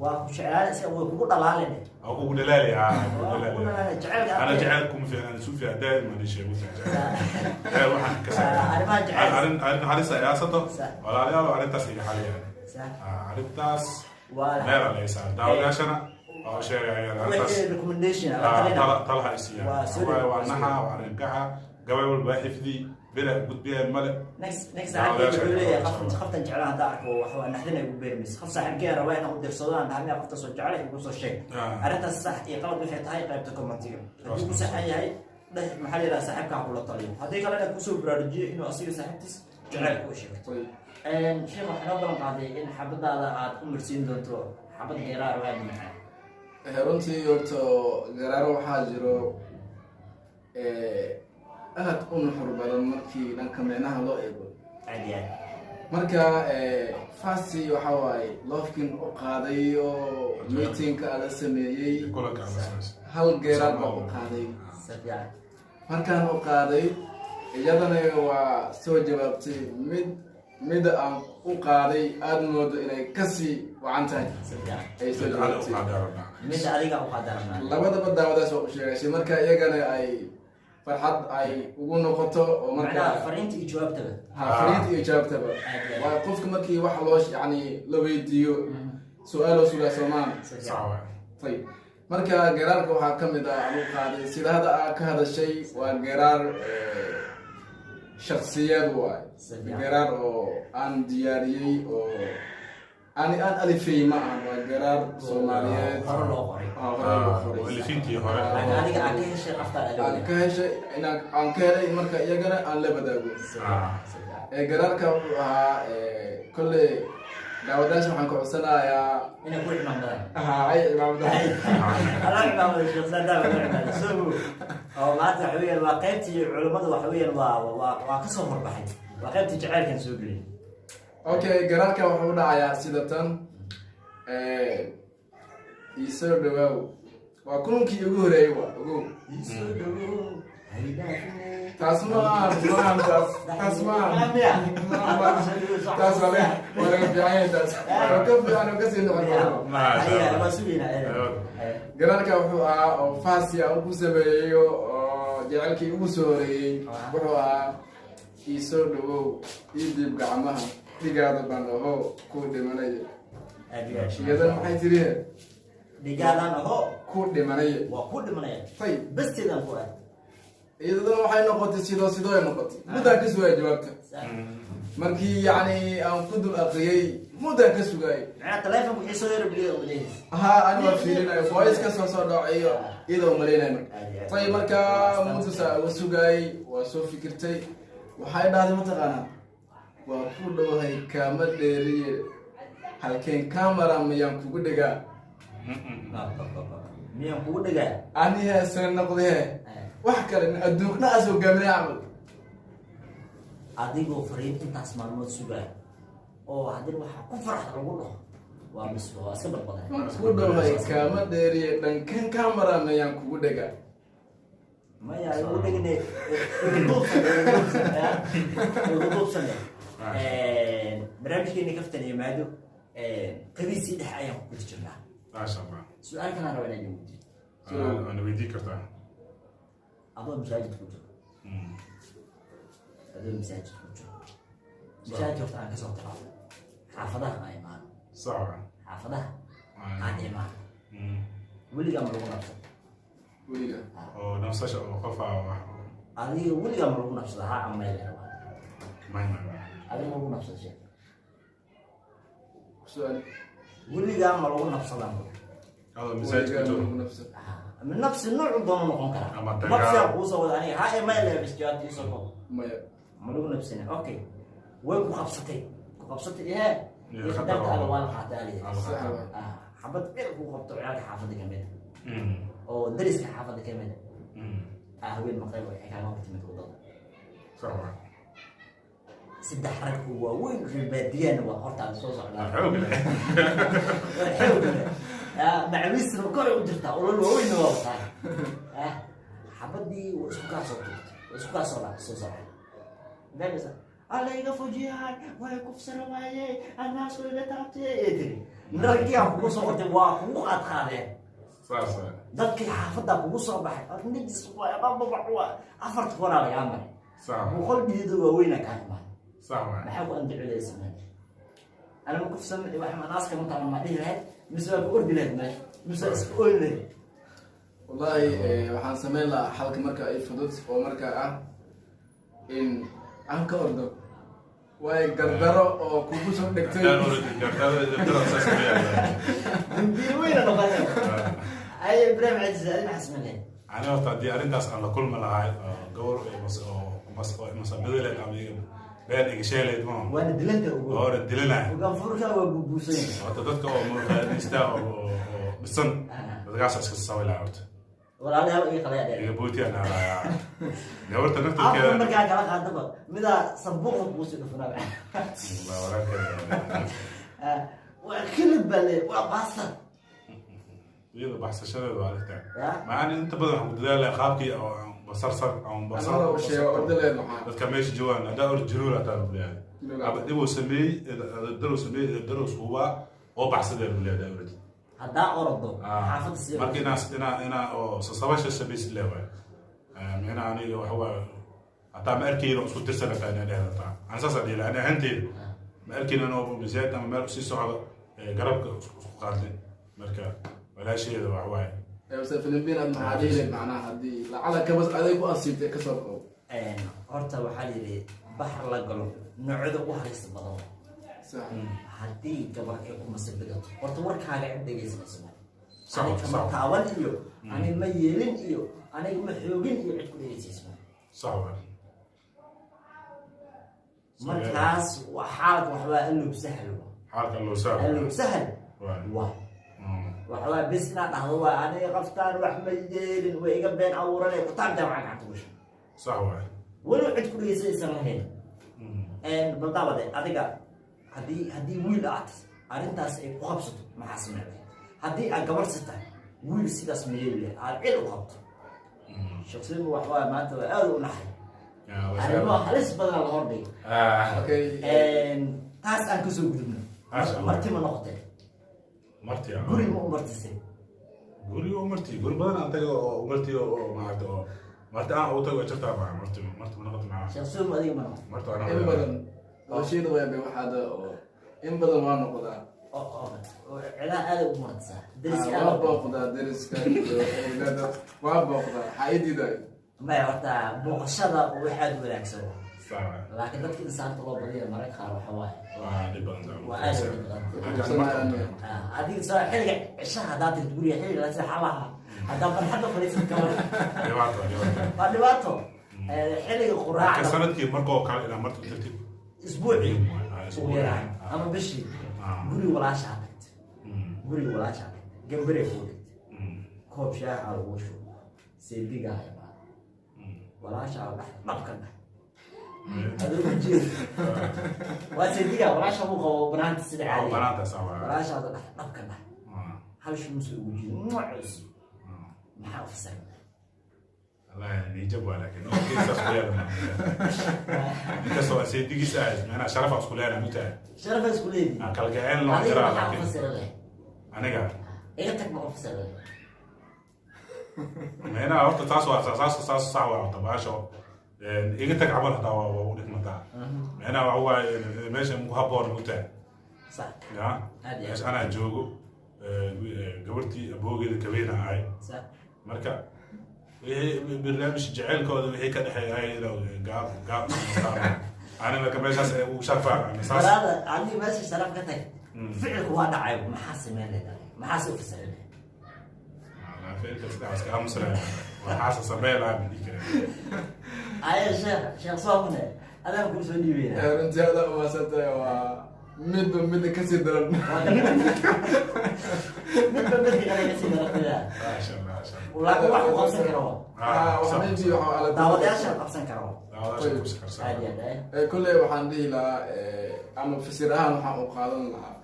[SPEAKER 2] Waa ku jeclaan, way kugu dhalaalin.
[SPEAKER 1] Waa kugu dhalaali, ah, kugu
[SPEAKER 2] Waa kugu
[SPEAKER 1] dhalaali.
[SPEAKER 2] dhalaali jaceylka.
[SPEAKER 1] Ana jecel kuma fiicna, suufi daa'ima ni sheego jecel waxaan ka
[SPEAKER 2] Arrimaha jecel.
[SPEAKER 1] Arrin halis ay aasato.
[SPEAKER 2] Sax.
[SPEAKER 1] Walaalayaal, arrintaas iga xaliyaan. Arrintaas meel la isaar, daawadayaashana waa u sheegayaan arrintaas.
[SPEAKER 2] Wixii recommendation ah, talina.
[SPEAKER 1] Talaha ay siiyaan.
[SPEAKER 2] Waa soo
[SPEAKER 1] waayo
[SPEAKER 2] dhow,
[SPEAKER 1] waa
[SPEAKER 2] waa soo
[SPEAKER 1] naxa, waa arrinkaxa gabay walba waa xifdi bila gudbiyeen male.
[SPEAKER 2] Next saaxiibkay wuxuu leeyahay qoftan jeclaan haddaan arko, wax waa naxdin ay ugu beermayso. Qof saaxiibkay rabaa inaan u dirsado, aan dhahay, miyaa qofta soo jeclay, igu soo sheeg. Arrintaas sax iyo qalad waxay tahay qaybta commentiga. Haddii ku saxan yahay dheh, maxaa la yidhaha, saaxiibkaa kula taliyo. Haddii kalena kusoo baraarujiyo inuu asiga saaxiibtiis jaceylka u sheegto. Sheekh, waxaa noo ballan qaaday in xabadaada aad u marsiin doonto xabad geeraar oo aad u macaan.
[SPEAKER 3] Runtii horta garaaro waxaa jiro aad u nuxur badan markii dhanka micnaha loo eego.
[SPEAKER 2] Aad iyo aad.
[SPEAKER 3] Marka fasi waxa waaye lovekin u qaaday oo meetingka ala sameeyey.
[SPEAKER 1] Kulanka ama saas.
[SPEAKER 3] Hal geeraar baa u qaaday.
[SPEAKER 2] Si fiican.
[SPEAKER 3] Markaan u qaaday, iyadana waa soo jawaabtay mid mida aan u qaaday aada moodo inay kasii wacan tahay.
[SPEAKER 2] Si fiican.
[SPEAKER 3] Ay soo
[SPEAKER 1] Mid alle u
[SPEAKER 3] jawaabtay.
[SPEAKER 1] qaaday rabnaa.
[SPEAKER 2] Midda adiga u qadarnaa.
[SPEAKER 3] Labadaba daawadaas waa u sheegashay, marka iyagana ay farxad ay ugu noqoto oo
[SPEAKER 2] macnaha
[SPEAKER 3] marka
[SPEAKER 2] fariinta iyo jawaabtaba.
[SPEAKER 3] Ha, fariinta iyo jawaabtaba. Waa qofka markii wax loo yani la weydiiyo su-aal oo sugaa soomaan.
[SPEAKER 2] Si
[SPEAKER 1] Sax
[SPEAKER 2] fiican.
[SPEAKER 1] waay.
[SPEAKER 3] Ayib, marka geraarka waxaa ka mid ah aan u qaaday sida hadda aa ka hadashay, waa geraar shaksiyad waay.
[SPEAKER 2] Si fiican.
[SPEAKER 3] Geraar oo aan diyaariyey oo aan alifay ma ahan, waa geraar Soomaaliyeed.
[SPEAKER 2] Hore loo qoray.
[SPEAKER 3] Ah, hore loo qoray.
[SPEAKER 1] Mu'alifiintii hore.
[SPEAKER 2] Laakiin adiga aad ka heshay qaftaan.
[SPEAKER 3] Aan
[SPEAKER 2] Adiga
[SPEAKER 3] ka heshay inaan aan ka helay, marka iyagana aan la wadaago.
[SPEAKER 2] Si fiican, si fiican.
[SPEAKER 3] Garaarka wuxuu ahaa, kolley daawadaasha waxaan ka codsanayaa
[SPEAKER 2] inay ku cimaamadaan.
[SPEAKER 3] Ay cimaamadaha.
[SPEAKER 2] Ala cimaamada Sheekh Saadaam, ala cimaamada soo oo maanta waxa weeyaan waa qaybtii culimmadu, waxa weeyaan waa kasoo horbaxay, waa qaybtii jaceylkan soo geliyay.
[SPEAKER 3] Okay, garaarka wuxuu u dhacayaa sida tan: "Iisoo dhawaaw." Waa kulankii ugu horeeyey, waa ogow.
[SPEAKER 2] Isoo dhawow, haydhaafine.
[SPEAKER 3] Taas ma ahan, ma ahan taas, taas ma ahan. Taas waa laga fiican yahay, taas waa ka fiican oo kasii noqon badan.
[SPEAKER 2] Haya, waa sugeynaa.
[SPEAKER 3] Garaarka wuxuu ahaa oo faasi aan ku sameeyey oo jecelkii ugu soo horeeyey, wuxuu ahaa: "Iisoo dhawow, ii diib gacmaha, dhigaada baan aho ku dhimanaya." Iyadana maxay tiri?
[SPEAKER 2] Dhigaadan aho.
[SPEAKER 3] Ku dhimanaya.
[SPEAKER 2] Waa ku dhimanaya.
[SPEAKER 3] Tayib.
[SPEAKER 2] Basteedan ku ah.
[SPEAKER 3] Iyadana waxay noqotay sidoo sidoo ay noqotay, muddaan ka sugaya jawaabta. Markii yacni aan ku dul aqriyey, muddaan ka sugayay.
[SPEAKER 2] Macnaa taleefonku wixii soo yara biliya uleeyahay.
[SPEAKER 3] Haa, ani waa fiirinayo voice ka soo dhacayo, iyadoo malaynaya marka. Tayib, marka muddo saa uga sugaayay, waa soo fikirtay. Waxay dhahday, mataqaanaa, "Waa ku dhowahay, kaama dheeriye, halkeen camera miyaan kugu dhegaa?"
[SPEAKER 2] Miyaan kugu dhegaa?
[SPEAKER 3] Ani heesee noqdee, wax kale adduunkna as hogaaminay camal.
[SPEAKER 2] Adigoo fariin intaas maalmood sugaay oo haddana waxaa ku faraxda lagu dhaho waa mis waa iska badbadan.
[SPEAKER 3] "Waan ku dhowahay, kaama dheeriye, dhankan camera miyaan kugu dhegaa?"
[SPEAKER 2] Maya, igu dhegine, igu duubsane. Barnaamijkeeni Kaftan iyo Maado qabiisii dhexe ayaan ku guda jirnaa.
[SPEAKER 1] Maasha Allah.
[SPEAKER 2] Su-aal kalaan rabaa inaan idin weydiiyo.
[SPEAKER 1] Waana weydii kartaa.
[SPEAKER 2] Adoo masaajid ku jiro, adoo masaajid ku jiro, masaajid horta aan kasoo tago, xaafadaha aan imaano.
[SPEAKER 1] Sax waay.
[SPEAKER 2] Xaafadaha aan imaano, weligaa ma lagu nabsado?
[SPEAKER 3] Weliga?
[SPEAKER 1] Oo nafsasha oo qofa wax.
[SPEAKER 2] Adiga weligaa ma lagu nabsado, haa ama maya rabaa?
[SPEAKER 1] May, may.
[SPEAKER 2] Adiga ma lagu nabsado, sheekh?
[SPEAKER 3] Su-aal.
[SPEAKER 2] Weligaa ma lagu nabsadaa?
[SPEAKER 1] Adoo masaajid ku
[SPEAKER 3] Weligaa
[SPEAKER 1] jiro.
[SPEAKER 3] lagu nafsa?
[SPEAKER 2] Nafsi noocu doono noqon karaa.
[SPEAKER 1] Ama dagaal.
[SPEAKER 2] Nafsigaa kuusoo wada aniga, haa maya le, bas jawaabta iisoo koob.
[SPEAKER 3] Maya.
[SPEAKER 2] Ma lagu nafsina. Okay, way ku qabsatay, ku qabsatay ihee.
[SPEAKER 1] Iyo
[SPEAKER 2] qadarta
[SPEAKER 1] khatar.
[SPEAKER 2] Alla waa la qaataa alihi.
[SPEAKER 1] Alla
[SPEAKER 3] Sax waay.
[SPEAKER 2] Ah, xabad bir ku qabto ciyaalka xaafadda kamid ah oo dariska xaafadda kamid ah, haween maqrib waxay kaaga hor timid wadada.
[SPEAKER 1] Sax waay.
[SPEAKER 2] Saddex rag oo waaweyn, reer baadiyana, waa hortaada soo socdaa.
[SPEAKER 1] Xoog leh.
[SPEAKER 2] Xoog leh. Macawiisna kor u jirtaa, ulal waaweynna waa wataa. Xabadii waa isku kaa soo tuurtay, waa isku kaa soo soo socday. Fahmaysaa? Alla iga fujiyahay, way kufsara waaye, anaasu iga taabtay ee tiri. Raggii aan kugu soo qortay waa kugu qaadqaadeen.
[SPEAKER 1] Saas waay.
[SPEAKER 2] Dadkii xaafadda kugu soo baxay, nijis waay, bababac waa afarta koonaa lagaa maray.
[SPEAKER 1] Sax.
[SPEAKER 2] 100 dhiido waaweyna kaa imaan.
[SPEAKER 1] Sax waay.
[SPEAKER 2] Maxaa ku andaculaysa meesha? Anama kufsan wax manaaska ma taaban ma dhihi lahayd, mise waa ku ordi lahayd meesha, mise waa iska ooli lahayd?
[SPEAKER 3] Wallaahi, waxaan sameyn lahaa xalka marka ay fudud oo markaa ah in aan ka ordo, waayo gardaro oo kugu soo dhegtay.
[SPEAKER 1] Haddaan orodin, gardaro saas ma yaallaan.
[SPEAKER 2] Dambiil weyna noqonay. Ay, Ibrahim Cadiis, adi maxaa samayn lahayd?
[SPEAKER 1] Ani horta haddii arrintaas aan la kulmi lahay oo gabar oo masabada leed ama been iga sheelayd ma
[SPEAKER 2] Waana dilanta ugu
[SPEAKER 1] hore dilanahay.
[SPEAKER 2] Ugaanfurka waa buubuusan yahay.
[SPEAKER 1] Horta dadka oo murqaadista oo dhisan, dadkaas iska sawi lahaa horta.
[SPEAKER 2] Walaalayaal ii qalaya dheer.
[SPEAKER 1] Iga bootiyaan hayaa gabarta
[SPEAKER 2] Afka
[SPEAKER 1] naftirkeeda.
[SPEAKER 2] Markaa kala qaadaba midaa sanbuuqda kugu sii dhufanaa.
[SPEAKER 1] Waa walaalkeeda.
[SPEAKER 2] Waa kilib baa le, waa baastar.
[SPEAKER 1] Iyada baxsashadeeda waa adagtahay.
[SPEAKER 2] Ya.
[SPEAKER 1] Maxaan inta badan waxaan ku dadaalaya qaabkii oo aan basarsar aan basar.
[SPEAKER 3] Anada u sheego ordaleed maxaa?
[SPEAKER 1] Dadka meesha joogaan haddaa or jiruul hataa lagu leeyahay, aba dhib uu sameeyey, daruu sameeyey, daruu suubaa oo baxsadee lagu leeyahay ordi.
[SPEAKER 2] Haddaa orodo xaafadda sii.
[SPEAKER 1] Marka inaa oo sasabasha samaysid leewaay, micnaha aniga waxa waaye hataa ma arkeyno isku tirsan hataa inaa dhehda taa ani saas dhihi lahaa. Ani ahanteyda ma arkeyno anoo masaajid ama meel usii socdo, garabka isku qaadnay. Marka walaasheeda waxa waaye.
[SPEAKER 3] Base Philippine aad maxaa dhihi lahayd, macnaha haddii lacala kabas aday ku asiibtay kasoo qabo?
[SPEAKER 2] Horta waxaa la yidhi baxar la galo noocyada ugu halista badan.
[SPEAKER 3] Sax.
[SPEAKER 2] Haddii gabar ay ku masibidato, horta warkaaga cid dhegaysanaysa ma
[SPEAKER 1] Sax,
[SPEAKER 2] aniga ma
[SPEAKER 1] sax.
[SPEAKER 2] taaban iyo aniga ma yeelin iyo aniga ma xoogin iyo cid ku dhegaysaysa ma.
[SPEAKER 1] Sax waay.
[SPEAKER 2] Markaas waa xaalka waxbaa aloob sahal waa.
[SPEAKER 1] Xaalka loo saaro.
[SPEAKER 2] Aloob sahal.
[SPEAKER 1] Waay.
[SPEAKER 2] Waa waxbaa bes inaad dhahdo waa aniga qaftaan wax ma yeelin, way iga been abuuranay kutaabtaa waxaa gacanta gasha.
[SPEAKER 1] Sax waay.
[SPEAKER 2] Walow cid ku dhegaysanaysan lahayn. Bal daawade, adiga haddii wiil aad arrintaas ay ku qabsato, maxaa sameyn lahayd? Haddii aad gabar si tahay, wiil sidaas ma yeeli lahayd aad cil u qabto? Shaksiyadu waxbaa maanta waa aad u naxay, arrimo halis badan la hordhigay.
[SPEAKER 3] Okay.
[SPEAKER 2] Taas aan kasoo gudubno.
[SPEAKER 1] Maasha Allah.
[SPEAKER 2] Marti ma noqotee?
[SPEAKER 1] Marti.
[SPEAKER 2] Guri ma u martisay?
[SPEAKER 1] Guri u marti, guri badan aan tago oo marti oo maaragta oo marti aan u tago jirtaa maa marti ma noqoto maa.
[SPEAKER 2] Shaksiyadu adiga ma noqoto?
[SPEAKER 1] Marti anaa.
[SPEAKER 3] In badan noloshayda waa bay waxaada oo in badan waa noqdaa.
[SPEAKER 2] Oo cidaha aad ugu martisaa, dariska?
[SPEAKER 3] Waa
[SPEAKER 2] Aad
[SPEAKER 3] booqdaa deriska iyo ehelada, waa booqdaa, maxaa ii diidayo?
[SPEAKER 2] Maya, horta booqashada wax aad u wanaagsan waa.
[SPEAKER 1] Sax waay.
[SPEAKER 2] Laakiin dadka insaanta loo badiya mararka qaar waxa waaye
[SPEAKER 1] Waa dhib badan.
[SPEAKER 2] Waa aad u dhib badan. Adiga soo xilliga cishaha haddaad tagto guriga, xilliga la seexalaha haddaa barxadda fadhiisan kamar.
[SPEAKER 1] Dhibaato, dhibaato.
[SPEAKER 2] Waa dhibaato. Xilliga
[SPEAKER 1] Marka
[SPEAKER 2] quraacda
[SPEAKER 1] sanadkii marka oo kale ilaa marti u tagtid.
[SPEAKER 2] Isbuucii
[SPEAKER 1] Isbuucii.
[SPEAKER 2] ugu yaraan ama bishii. Guriga walaashaa tagtay, guriga walaashaa tagtay, gambarey kuu dhigtay, koob shaaha lagu shubo, seedigaa imaada, walaashaa dhex dhabka dheh adoo ujeed waa seedigaa walaasha buu qabo banaanta sida caadiga.
[SPEAKER 1] Banaanta sax waay.
[SPEAKER 2] Walaashaada dhex dhabka dheh, hal shumsa ugu jiida nuucus, maxaa u fasirin?
[SPEAKER 1] Wallahi nijab waa, laakiin saas ku leedahay inkastoo aan seedigiis ahayd, macnaha sharaf aan isku leenahay mutahay.
[SPEAKER 2] Sharafa isku leedii.
[SPEAKER 1] Aan kala gaceen loo
[SPEAKER 2] Adiga
[SPEAKER 1] jiraa.
[SPEAKER 2] maxaa u
[SPEAKER 1] Laakiin
[SPEAKER 2] fasirin leh?
[SPEAKER 1] Aniga
[SPEAKER 2] Iga tag, ma u fasirin leh?
[SPEAKER 1] Macnaha horta taas waa saas sax waa. Horta baasho iga tag camal hataa waa u dhigmataa, macnaha waxa waaye meesha muku habboon mutahay.
[SPEAKER 2] Sax.
[SPEAKER 1] Ya.
[SPEAKER 2] Aad iyo aad.
[SPEAKER 1] Meesha anaa joogo, gabartii aboogeeda kabeena ahay.
[SPEAKER 2] Sax.
[SPEAKER 1] Marka wixii barnaamij jaceylkooda wixii ka dhexeeya inuu gaab gaab ani marka meeshaas ay ugu sharfaan ani saas.
[SPEAKER 2] Baraada adiga meesha sharaf ka tag, ficilku waa dhacay, maxaa sameyn lehed adiga? Maxaa se u fasirin lehed?
[SPEAKER 1] Ficilka sidaa iska aamusnaya, waxaase sameyn lahaa ma dhihi karin.
[SPEAKER 2] Aya sheekh soomane, adaan kuu soo dhiibeyna.
[SPEAKER 3] Runtii aad umahadsantahay, waa midba midda kasii daran.
[SPEAKER 2] Midba midka kale kasii darafaya.
[SPEAKER 1] Maasha Allah, maasha Allah.
[SPEAKER 2] Laakiin wax ku qabsan kara waa
[SPEAKER 3] Wax maybe waxa ala
[SPEAKER 2] daawadayaasha qabsan kara waa.
[SPEAKER 1] Daawadayaasha ku sakarsan.
[SPEAKER 2] Aad iyo aad ay.
[SPEAKER 3] Kolley waxaan dhihi lahaa, ama fasir ahaan waxaan u qaadan lahaa,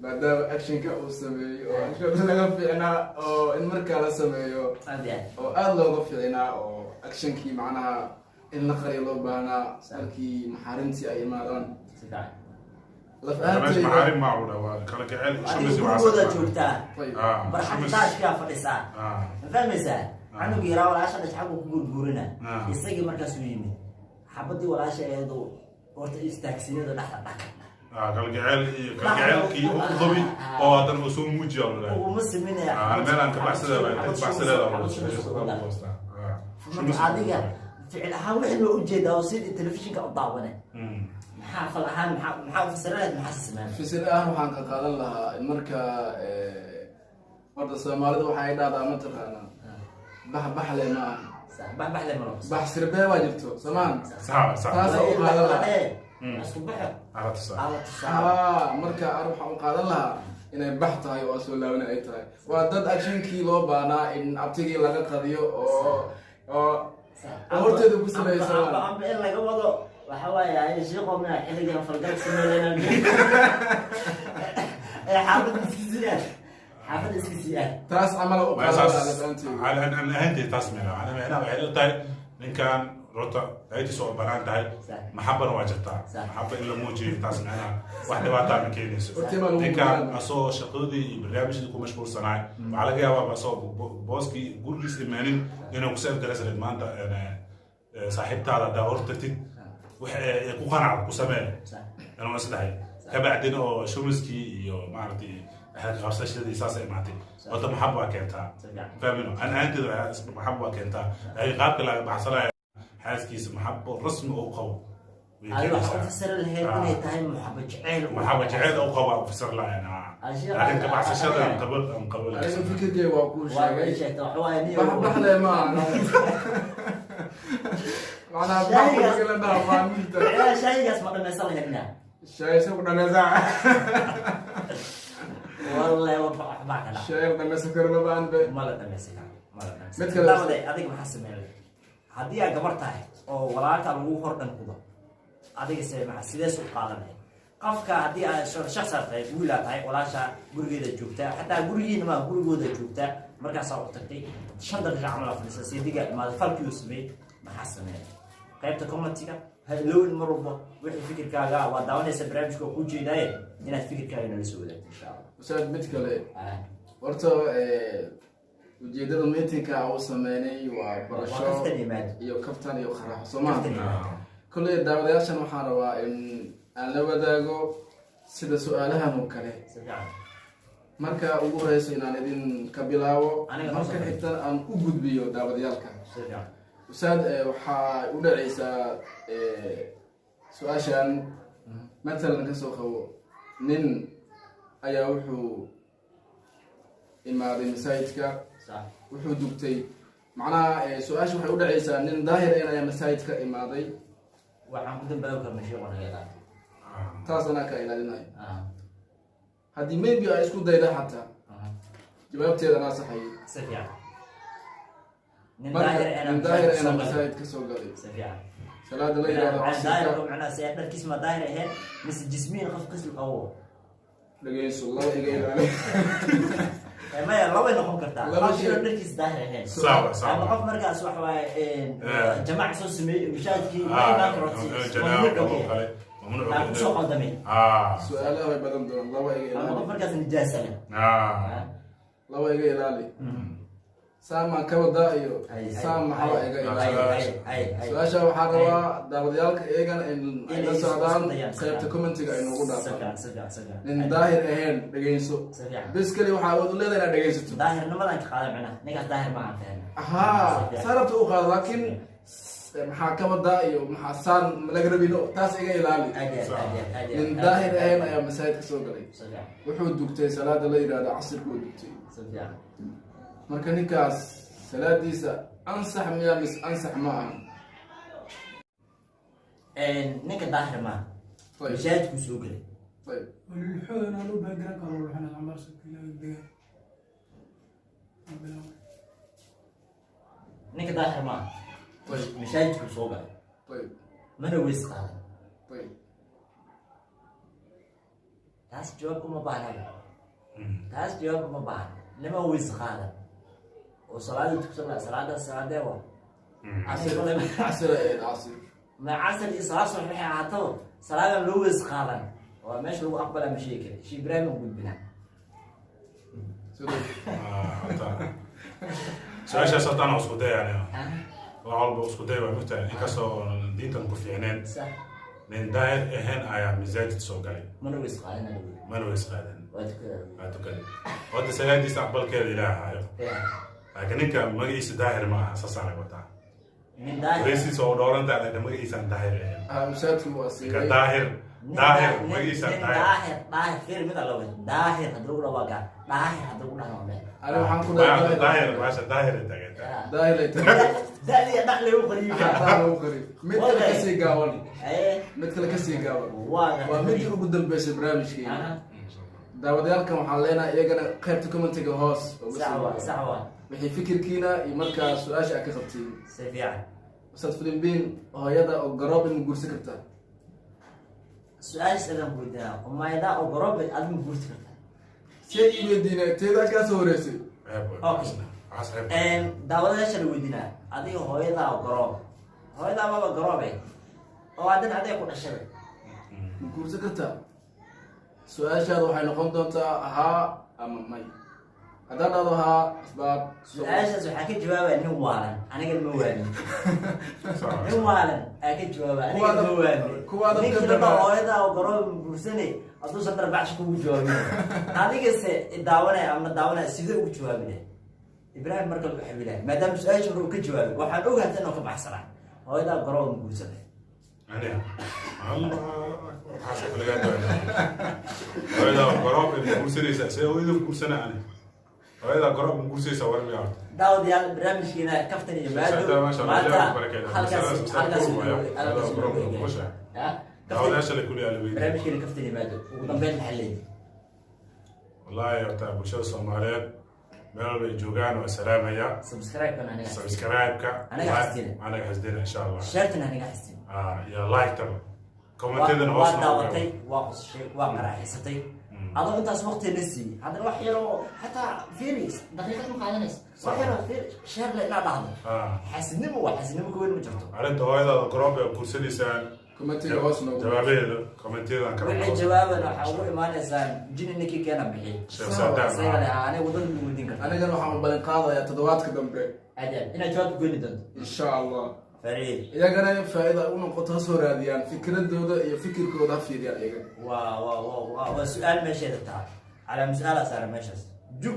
[SPEAKER 3] maadaama actionka uu sameeyey oo action laga fiicnaa oo in markaa la sameeyo
[SPEAKER 2] Aad iyo aad.
[SPEAKER 3] oo aada looga fiicnaa oo actionkii macnaha In la qariyo loo baahnaa markii maxaarimtii ay imaadaan.
[SPEAKER 2] Si fiican.
[SPEAKER 3] Laf
[SPEAKER 1] Meesha
[SPEAKER 3] ahaantayda
[SPEAKER 1] maxaarim maa u dhawaa kala gaceel
[SPEAKER 2] Adiga
[SPEAKER 1] shumis.
[SPEAKER 2] gurigooda joogtaa,
[SPEAKER 1] Ah,
[SPEAKER 2] barxad
[SPEAKER 1] shumis.
[SPEAKER 2] taashkaa fadhisaa.
[SPEAKER 1] Ah.
[SPEAKER 2] Ma fahmaysaa? Canug yaraa walaasha dhash xaggu ku gurguurina.
[SPEAKER 1] Ah.
[SPEAKER 2] Isagii markaasuu yimid, xabadii walaasha iyadu horta istaagsinada dhexda dhaka.
[SPEAKER 1] Ah, kalgaceel iyo kalgaceelkii u qabi oo haddana uu soo muujiya u dhahay.
[SPEAKER 2] Uguma siminaya.
[SPEAKER 1] Ah, meel aan ka baxsadeeda.
[SPEAKER 2] Marka adiga ficil ahaan wixii loo ujeedaa oo sidii telefishinka u daawane, maxaa fal ahaan, maxaa u fasira lahayd, maxaa sameyn?
[SPEAKER 3] Fisir ahaan waxaan ka qaadan lahaa in marka horta Soomaalida waxay dhahdaa, mataqaanaa, bax baxle ma aha.
[SPEAKER 2] Baxbaxle malo.
[SPEAKER 3] Bax sirbee waa jirto somaan.
[SPEAKER 1] Sax sax.
[SPEAKER 3] Taas u qaadan lahaa.
[SPEAKER 2] Isku baxo.
[SPEAKER 1] Ala tusaa.
[SPEAKER 2] Ala tusaale.
[SPEAKER 3] Haa, marka an waxaan u qaadan lahaa inay bax tahay oo soo laabana ay tahay, waa dad actionkii loo baahnaa in abtigii laga qadiyo oo horteeda ku sameeysan.
[SPEAKER 2] Amba in laga wado waxa waaye shiiqo mina xilligan falgal sameynayna ee xaafadda iska siiyaan, xaafadda iska siiyaan.
[SPEAKER 3] Taas camal u qaadan lahaa laf ahaanteyda.
[SPEAKER 1] An ahaantay taas meel ana macnaha waxay la tahay ninkan horta aytiisa oo banaan tahay. Maxabana waa jirtaa. Maxaba in la muujiyo taas macnaha wax dhibaataa ma keenayso.
[SPEAKER 3] Hortii baa lagu
[SPEAKER 1] Ninkan
[SPEAKER 3] guuraa.
[SPEAKER 1] asoo shaqadii iyo barnaamijyadii ku mashquulsanaay, waxaa laga yaabaa asoo booskii gurigiis imaanin inuu ku seef garaysaneed maanta saaxiibtaada haddaa hor tagtid wax ay ku qanacdo ku samee inuu isdhahay, kabacdina oo shumiskii iyo maaragtay qabsashadii saas ay imaatay. Horta maxab waa keentaa. Fahmino an ahaanteeda maxab waa keentaa, laakiin qaabka laga baxsanayo xaaskiisa maxabo rasmi oo u qabo way
[SPEAKER 2] Adi waxaa u
[SPEAKER 1] keenaysaa.
[SPEAKER 2] fasiri lahayd inay tahay muxaba jeceyl.
[SPEAKER 1] Maxaba jeceyl u qabo u fasir lahayn. Laakiin ka baxsashada aan qabo aan qabo.
[SPEAKER 3] Aniga fikirkeyga waa kuu
[SPEAKER 2] Waa
[SPEAKER 3] sheegay.
[SPEAKER 2] sheegta waxa waaye niyo.
[SPEAKER 3] Bax baxle ma aha, macnaha bax marka la dhaho waa midda.
[SPEAKER 2] Shaygaas ma dhamaysan lahayd miya?
[SPEAKER 3] Shay ku dhameysaa.
[SPEAKER 2] Wallahi waxbaa ka dhac.
[SPEAKER 3] Shay dhameysan karo ma baan be.
[SPEAKER 2] Ma la dhamaysan karo, ma la dhamaysan.
[SPEAKER 3] Mid kale.
[SPEAKER 2] Daawade, adiga maxaa sameyn lahayd haddii aad gabar tahay oo walaalka lagu hor dhankudo? Adiga se maxaa sidees u qaadan lahayd qofka haddii aad shakhs aad tahay, wiil aad tahay, walaasha gurigeeda joogtaa, xataa gurigiina ma gurigooda joogtaa, markaasaa u tagtay, 5 daqiiqa camal aa fadhiisa, seediga imaada, falkii uu sameeyey, maxaa sameeyay? Qaybta commentiga ha ilowin mar walba wixii fikirkaaga. Waa daawanaysa barnaamijka oo kuu jeedaaye inaad fikirkaaga nala soo wadaagto, insha Allah.
[SPEAKER 3] Ustaad, mid kale. Horta ujeedada meetingka uu sameynay waa
[SPEAKER 2] waa
[SPEAKER 3] barasho
[SPEAKER 2] kaftan yimaado
[SPEAKER 3] iyo kaftan iyo qaraaxo soomaa.
[SPEAKER 2] Kaftan yimaado.
[SPEAKER 3] Kolley daawadayaashan waxaan rabaa in aan la wadaago sida su-aalahan oo kale.
[SPEAKER 2] Si fiican.
[SPEAKER 3] Marka ugu horeyso inaan idin ka bilaabo.
[SPEAKER 2] Aniga
[SPEAKER 3] marka
[SPEAKER 2] noo soo
[SPEAKER 3] xigtan aan u gudbiyo daawadayaalka.
[SPEAKER 2] Si fiican.
[SPEAKER 3] Ustaad, waxaa u dhacaysaa su-aashan, matalan kasoo qabo nin ayaa wuxuu imaaday masaajidka. Wuxuu dugtay, macnaha su-aasha waxay u dhacaysaa nin daahir in ayaa masaajidka imaaday.
[SPEAKER 2] Waxaan ku dambaabi karna sheekhu naga ilaali.
[SPEAKER 3] Taas anaa ka ilaalinayo. Haddii maybe ay isku dayda xataa, jawaabteeda anaa saxayay.
[SPEAKER 2] Si fiican, nin
[SPEAKER 3] Marka
[SPEAKER 2] daahir ena
[SPEAKER 3] nin daahir ena
[SPEAKER 2] soo galay.
[SPEAKER 3] Masaajid ka soo galay.
[SPEAKER 2] Si fiican.
[SPEAKER 3] Salaada la yihahdo
[SPEAKER 2] daahirka
[SPEAKER 3] casirka.
[SPEAKER 2] Macnaha see dharkiis ma daahir ahayn mise jismiin qof qisl qabo?
[SPEAKER 3] Dhageyso, laba iga ilaali.
[SPEAKER 2] Maya, labay noqon kartaa.
[SPEAKER 3] Laba
[SPEAKER 2] qof
[SPEAKER 3] shay.
[SPEAKER 2] inuu dharkiis daahir ahayn
[SPEAKER 1] Sawa sawa.
[SPEAKER 2] Ama qof markaas waxa waaye jamaac soo sameeyey mashaajidkii ma imaan karo.
[SPEAKER 1] Janaabo oo kale mamnuuc.
[SPEAKER 2] Aa kusoo qaldamay.
[SPEAKER 3] Su-aalaha way badan doonaan, laba iga
[SPEAKER 2] Ama qof
[SPEAKER 3] ilaali.
[SPEAKER 2] markaas nijaasa leh.
[SPEAKER 3] Laba iga ilaali, saamaan ka wadaa iyo saam maxaa iga ilaali. Su-aasha waxaa rabaa daawadayaalka iyagana in ay la socdaan, qaybta commentiga ay noogu dhaafaan.
[SPEAKER 2] Si fiican, si fiican.
[SPEAKER 3] Nin daahir ahayn, dhegeyso.
[SPEAKER 2] Si fiican.
[SPEAKER 3] Bes keli waxaa awood u leedahay inaad dhegeysato.
[SPEAKER 2] Daahirnimadan ka qaada, macnaha ninkaas daahir ma aan fahmin.
[SPEAKER 3] Haa, saa rabta u qaado, laakiin maxaa ka wadaa iyo maxaa saan laga rabino, taas iga ilaali.
[SPEAKER 2] Aad iyo aad, aad iyo aad, aad iyo
[SPEAKER 3] Nin
[SPEAKER 2] aad.
[SPEAKER 3] daahir ahayn ayaa masaajidka soo galay.
[SPEAKER 2] Si fiican.
[SPEAKER 3] Wuxuu dugtay salaada la yidhahdo casirka uu dugtay.
[SPEAKER 2] Si fiican.
[SPEAKER 3] Marka ninkaas salaadiisa ansax miya mise ansax ma ahan?
[SPEAKER 2] Ninka daahir maaha.
[SPEAKER 3] Ayib.
[SPEAKER 2] Masaajidkuu soo gelay.
[SPEAKER 3] Ayib.
[SPEAKER 4] والحوض انا لو بقرا قالوا روحنا العمر سكينة الدقة.
[SPEAKER 2] Ninka daahir maaha.
[SPEAKER 3] Ayib.
[SPEAKER 2] Masaajidkuu soo galay.
[SPEAKER 3] Ayib.
[SPEAKER 2] Mana weys qaadan.
[SPEAKER 3] Ayib.
[SPEAKER 2] Taas jawaab uma baahna, taas jawaab uma baahna. Nima weys qaadan oo salaada tuksan laha, salaadaas salaadee waa?
[SPEAKER 3] Casir, casir ahayd, casir.
[SPEAKER 2] Ma casar iyo salaad subax waxay ahaataba, salaadan loo weys qaadan waa meesha lagu aqbalaa. Ma sheegi kara. Sheekh Ibraahim u gudbinaa.
[SPEAKER 3] Sidoo
[SPEAKER 1] Ah, horta su-aashaas horta anaa isku day yani, wax walba isku day waa mugtahay, inkastoo diintan ku fiicneen. Nin daahir ahayn ayaa masaajid soo galay.
[SPEAKER 2] Mana weys qaadan lagu yiri.
[SPEAKER 1] Mana weys qaadan.
[SPEAKER 2] Waa tukadaa.
[SPEAKER 1] Waa tukaday. Horta salaadiisa aqbalkeeda Ilaah hayo, laakiin ninka magaciisa daahir ma aha, saasaan laga wataa.
[SPEAKER 2] Nin daahir.
[SPEAKER 1] Weysiisa oo dhoorantaa, laakiin magaciisaan daahir ahayn.
[SPEAKER 3] Ah, masaajidku waa
[SPEAKER 1] Ninka
[SPEAKER 3] siibay.
[SPEAKER 1] Daahir.
[SPEAKER 2] Nin
[SPEAKER 1] Daahir magaciisaan
[SPEAKER 2] nin
[SPEAKER 1] daahir.
[SPEAKER 2] Daahir, daahir, fiir mid alla wey. Daahir haddii lagu dhaho waa gaar, daahir haddii lagu dhaho waa meel.
[SPEAKER 3] Ani waxaan ku
[SPEAKER 1] Daahir
[SPEAKER 3] dhahay
[SPEAKER 1] daahir, maasha daahir ay taagan.
[SPEAKER 3] Daahir ay tahay.
[SPEAKER 2] Da'diya dhac lagu qariyo.
[SPEAKER 3] Hataa lagu qariyo. Mid kale kasii gaaban. Mid kale kasii gaaban.
[SPEAKER 2] Waa.
[SPEAKER 3] Waa midii ugu dambeysay barnaamijkeena. Daawadayaalkan waxaan leenahay iyagana qaybta commentiga hoos uga
[SPEAKER 2] Sax
[SPEAKER 3] soo
[SPEAKER 2] waa.
[SPEAKER 3] dhiga.
[SPEAKER 2] Sax waa.
[SPEAKER 3] Wixii fikirkiina iyo markaa su-aasha aad ka qabtiin.
[SPEAKER 2] Si fiican.
[SPEAKER 3] Ustaad Filimbin, hooyada oo garoob in ma guursan kartaa?
[SPEAKER 2] Su-aashaas adaan ku weydiinaa: umayda oo garoobe aad ma guursi kartaa?
[SPEAKER 3] See ii weydiinay? Teedaa kaa soo horeysay.
[SPEAKER 1] Ceeb waay.
[SPEAKER 2] Okay.
[SPEAKER 1] Waxaas ceeb.
[SPEAKER 2] Daawadayaasha la weydiinaa: adiga hooyadaa oo garoob, hooyadaa maba garoobe oo haddana adiga ku dhashay?
[SPEAKER 3] Ma guursan kartaa? Su-aashaada waxay noqon doontaa haa ama may. Haddaan dhahdo haa, asbaab.
[SPEAKER 2] Su-aashaas waxaa ka jawaabaya nin waalan. Aniga ma waalin.
[SPEAKER 1] Sax.
[SPEAKER 2] Nin waalan aa ka jawaaba, aniga ma waalin.
[SPEAKER 3] Kuwaada
[SPEAKER 2] Ninkii
[SPEAKER 3] ka
[SPEAKER 2] laba hooyadaa oo garoob ma guursanay hadduusan darbacsho kugu jawaabin, adigase daawanaya ama daawanaya, sidee ugu jawaabinay? Ibraahim marka lagu xabilaya, maadaama su-aasha hore uu ka jawaabay, waxaan ogahay inuu ka baxsanaa. Hooyadaa garoob ma guursanay?
[SPEAKER 1] Aniga Allah akbar, waxaas ka lagaa doonaa. Hooyadaa garoob ma guursanaysaa? See hooyada guursana ani? Hooyadaa garoob ma guursanaysaa? War miyaa horta?
[SPEAKER 2] Daawadayaal, barnaamijkeena Kaftan iyo Maado
[SPEAKER 1] Maasha Allah,
[SPEAKER 2] maanta
[SPEAKER 1] Ilaahay ku barakeeyo.
[SPEAKER 2] halkaas
[SPEAKER 1] Masaladaas
[SPEAKER 2] halkaas
[SPEAKER 1] masala
[SPEAKER 2] inoo- halkaas
[SPEAKER 1] garoob
[SPEAKER 2] inoo eegaya.
[SPEAKER 1] kusha.
[SPEAKER 2] Ya?
[SPEAKER 1] Daawadayaasha la kulli ala weydiin.
[SPEAKER 2] Barnaamijkeena Kaftan iyo Maado ugu dambeyn maxaa leeyihi?
[SPEAKER 1] Wallahi horta bulshada Soomaaliyeed meel walba ay joogaan waa salaamaya.
[SPEAKER 2] Subscribe-kan aniga.
[SPEAKER 1] Subscribe-ka.
[SPEAKER 2] Anaga xasdina.
[SPEAKER 1] Anaga xasdina, insha Allah.
[SPEAKER 2] Share-tan aniga xasdina.
[SPEAKER 1] Ah, iyo like-taba, commentadana
[SPEAKER 2] waa
[SPEAKER 1] hoos
[SPEAKER 2] waa
[SPEAKER 1] noogu
[SPEAKER 2] daawatay, waa qosashay, waa qaraaxaysatay. Adoo intaas waqti la siiyey, haddana wax yaroo xataa fiiris daqiiqad ma qaadanaysa, wax yaroo fiir share le inaad dhahdo. Xasidnimo waa xasidnimo ka weyn ma jirto.
[SPEAKER 1] Arrinta hooyadaada garoob ay guursanaysaan.
[SPEAKER 3] Commentiga hoos noogu.
[SPEAKER 1] Jawaabaheeda commentyadan kala.
[SPEAKER 2] Wixii jawaaban waxaa ugu imaanaysaan jini ninkii keena bixiy.
[SPEAKER 1] Sheekh Saddam.
[SPEAKER 2] Isaga leh aniga wadada ma weydiin karta.
[SPEAKER 3] Anigana waxaan u ballan qaadayaa toddobaadka dambe
[SPEAKER 2] Aad iyo aad inaad jawaab goyni doonto.
[SPEAKER 3] Insha Allah.
[SPEAKER 2] Fariid.
[SPEAKER 3] Iyagana faa-ida u noqoto, ha soo raadiyaan fikradooda iyo fikirkooda, ha fiiriyaan iyaga.
[SPEAKER 2] Waa su-aal meesheeda taha, calaama su-aalaa saaran meeshaas jug.